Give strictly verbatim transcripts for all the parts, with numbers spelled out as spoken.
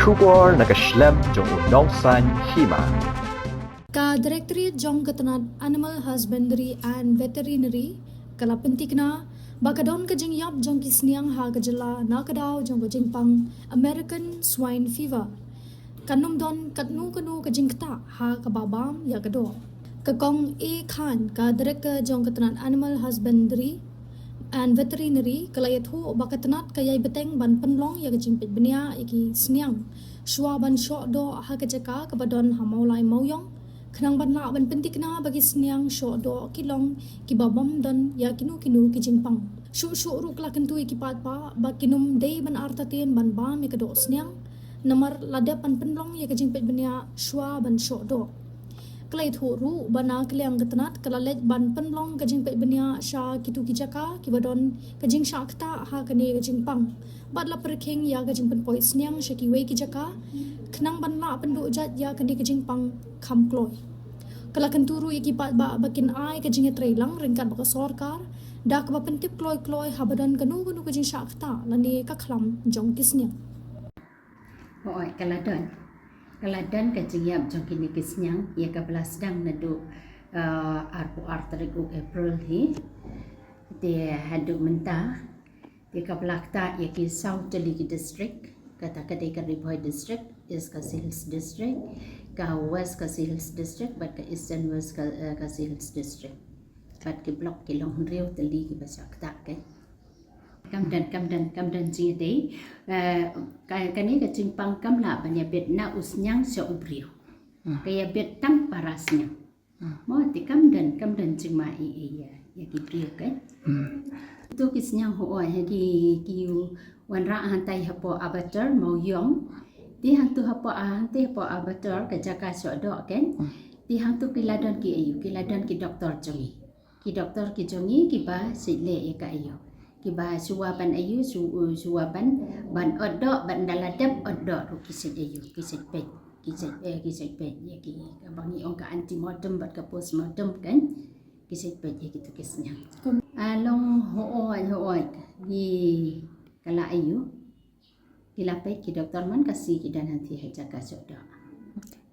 Khubor na ka shlem jong u nongsaiñ hima. Ka Directorate jong ka tnat Animal Husbandry and Veterinary ka la pyntikna ba ka don ka jingïap jong ki sniang ha ka jylla na ka daw jong ka jingpang American Swine Fever. Kan ym don katno katno ka jingktah ha kaba bam ïa ka doh. Ka Kong A Khan, ka Director jong ka tnat Animal Husbandry and Veterinary, ka la ïathuh ba ka tnat ka ïai bteng ban pynlong ïa ka jingpeit bniah ïa ki sniang shwa ban shoh doh ha ka jaka kaba don ha Mawlai Mawiong, khnang ban lah ban pyntikna ba ki sniang shoh doh ki long kiba bym don ïa kino kino ki jingpang. Shuh shuh ruh ka la kyntu ïa ki paidbah ba kin ym dei ban artatien ban bam ïa ka doh sniang, namar la dep ban pynlong ïa ka jingpeit bniah shwa ban shoh doh. Ka la ïathuh ruh ba na ka liang ka tnat ka la leit ban pynlong ka jingpeit bniah sha kito ki jaka kiba don ka jingshah ktah ha kane ka jingpang, bad la pyrkhing ïa ka jingpynpoi sniang sha kiwei ki jaka, khnang ban lah pynduh jait ïa kane ka jingpang kham kloi. Ka la kyntu ruh ïa ki paidbah ba kin ai ka jingïatreilang ryngkat bad ka sorkar da kaba pyntip kloi kloi haba don kano kano ka jingshah ktah lane ka khlam jong ki sniang. Hooid, ka la don. Ka la don ka jingïap jong kine ki sniang ïa kaba la sdang naduh, uh, arphew ar tarik u April hi. Te haduh mynta, te kaba la ktah ïa ki saw tylli ki district, kata ka dei ka Ri Bhoi District, East Khasi Hills District, ka West Khasi Hills District bad ka Eastern West Kha-, uh, Khasi Hills District. Bad ki block ki long hynriew tylli kiba shah ktah kein. Kam don, kam don, kam don jingïadei. Eh, ka, kane ka jingpang kam lah ban ïabit na u sniang sha u briew. Ka ïabit tang para sniang. Mo, te kam don, kam don jingma ei ei ïa, ïa ki briew kein. To ki sniang hooid, ha ki, ki wanrah hangtai hapoh abattoir Mawiong. Te hangto hapoh, ah, hangtai hapoh abattoir ka jaka shoh doh kein. Te hangto ki la don ki aïu, ki la don ki doktor jong ngi. Ki doktor ki jong ngi kiba sait leh ïa ka aïu. Kiba shuwa ban aïu, shu-, shuwa ban, ban ot doh, ban da la dep ot doh ruh ki sait aïu, ki sait peit, ki sait, eh, ki sait peit ïa ki, kaba ngi ong ka antemortem bad ka postmortem kein, ki sait peit ïa kito ki sniang. Ah, long hooid, hooid, ngi ka la aïu. Ki la peit ki doktor man ka sngi ki don hangtei ha jaka shoh doh.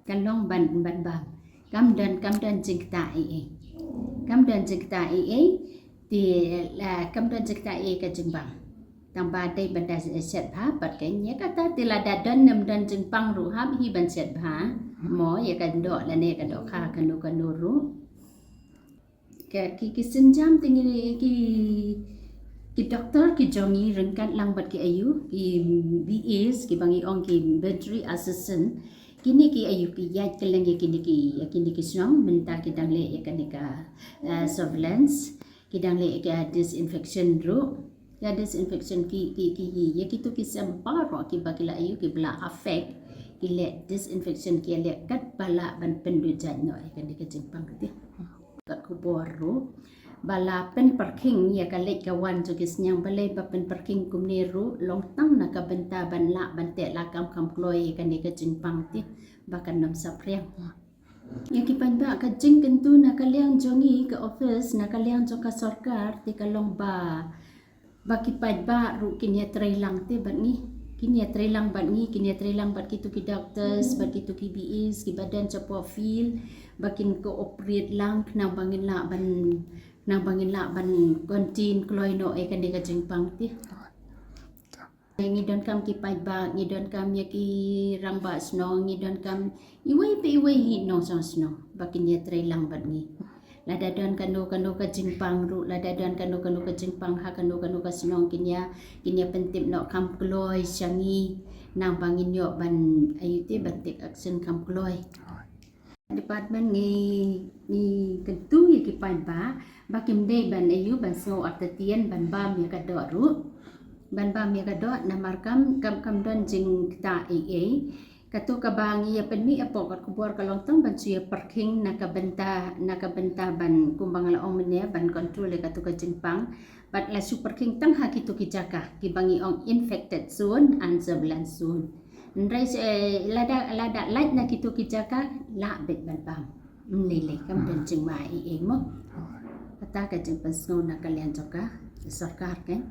Kan long ban, ban bam. Kam don, kam don jingktah ei ei. Kam don jingktah ei ei. Te, la, kam don jingktah ei ei ka jingbam. Tang ba dei ban da shet bha pat kein, ïa kata te lada don ne ym don jingpang ruh hap hi ban shet bha. Mo, ïa ka doh lane ka dohkha kano kano ruh. Ki, ki, ki sienjam te ngi, ki, ki doktor ki jong ngi ryngkat lang bad ki aïu, ki B As, kiba ngi ong ki veterinary assistant. Kine ki aïu ki ïaid kylleng ïa kine ki, ïa kine ki shnong, mynta ki dang leh ïa kane ka, eh, surveillance, ki dang leh ïa ka disinfection ruh. Ïa disinfection ki, ki, ki, ïa kito ki sem baroh kiba ki la aïu kiba la affect, ki leh disinfection, ki leh katba lah ban pynduh jait noh ïa kane ka jingpang te. Ka khubor ruh ba la pynpyrkhing ïa ka leit ka wan jong ki sniang, balei ba pynpyrkhing kumne ruh, long tang na ka bynta ban lah ban teh lakam kham kloi ïa kane ka jingpang te ba kan ym saphriang. Ïa ki paidbah, ka jingkyntu na ka liang jong ngi ka office, na ka liang jong ka sorkar te ka long ba, ba ki paidbah ruh kin ïatreilang te bad ngi. Kin ïatreilang bad ngi, kin ïatreilang bad kito ki doctors, bad kito ki B As, kiba don shapoh field, ba kin cooperate lang, khnang ba ngin lah ban, khnang ba ngin lah ban contain kloi noh ïa kane ka jingpang te. Ngi donkam ki paidbah, ngi donkam ïa ki rangbah shnong, ngi donkam iwei pa iwei hi nongshong shnong ba kin ïatreilang bad ngi. Lada don kano kano ka jingpang ruh, lada don kano kano ka jingpang ha kano kano ka shnong, kin ïa, kin ïa pyntip noh kham kloi sha ngi, khnang ba ngin ïoh ban, aïu te, ban take action kham kloi. Department ngi, ngi kyntu ïa ki paidbah ba kim dei ban aïu, ban sngew artatien ban bam ïa ka doh ruh. Ban bam ïa ka doh namar kam, kam, kam don jingktah ei ei. Kato kaba ngi ïa pynmih hapoh kot khubor ka long tang ban shu ïa pyrkhing na ka bynta, na ka bynta ban, kumba nga la ong mynne, ban control ïa kato ka jingpang. Bad la shu pyrkhing tang ha kito ki jaka kiba ngi ong infected zone and surveillance zone. Hynrei, eh, lada, lada lait na kito ki jaka, lah beit ban bam. Ym lei lei, kam don jingma ei ei mo. Kata ka jingpynsngew na ka liang jong ka sorkar kein.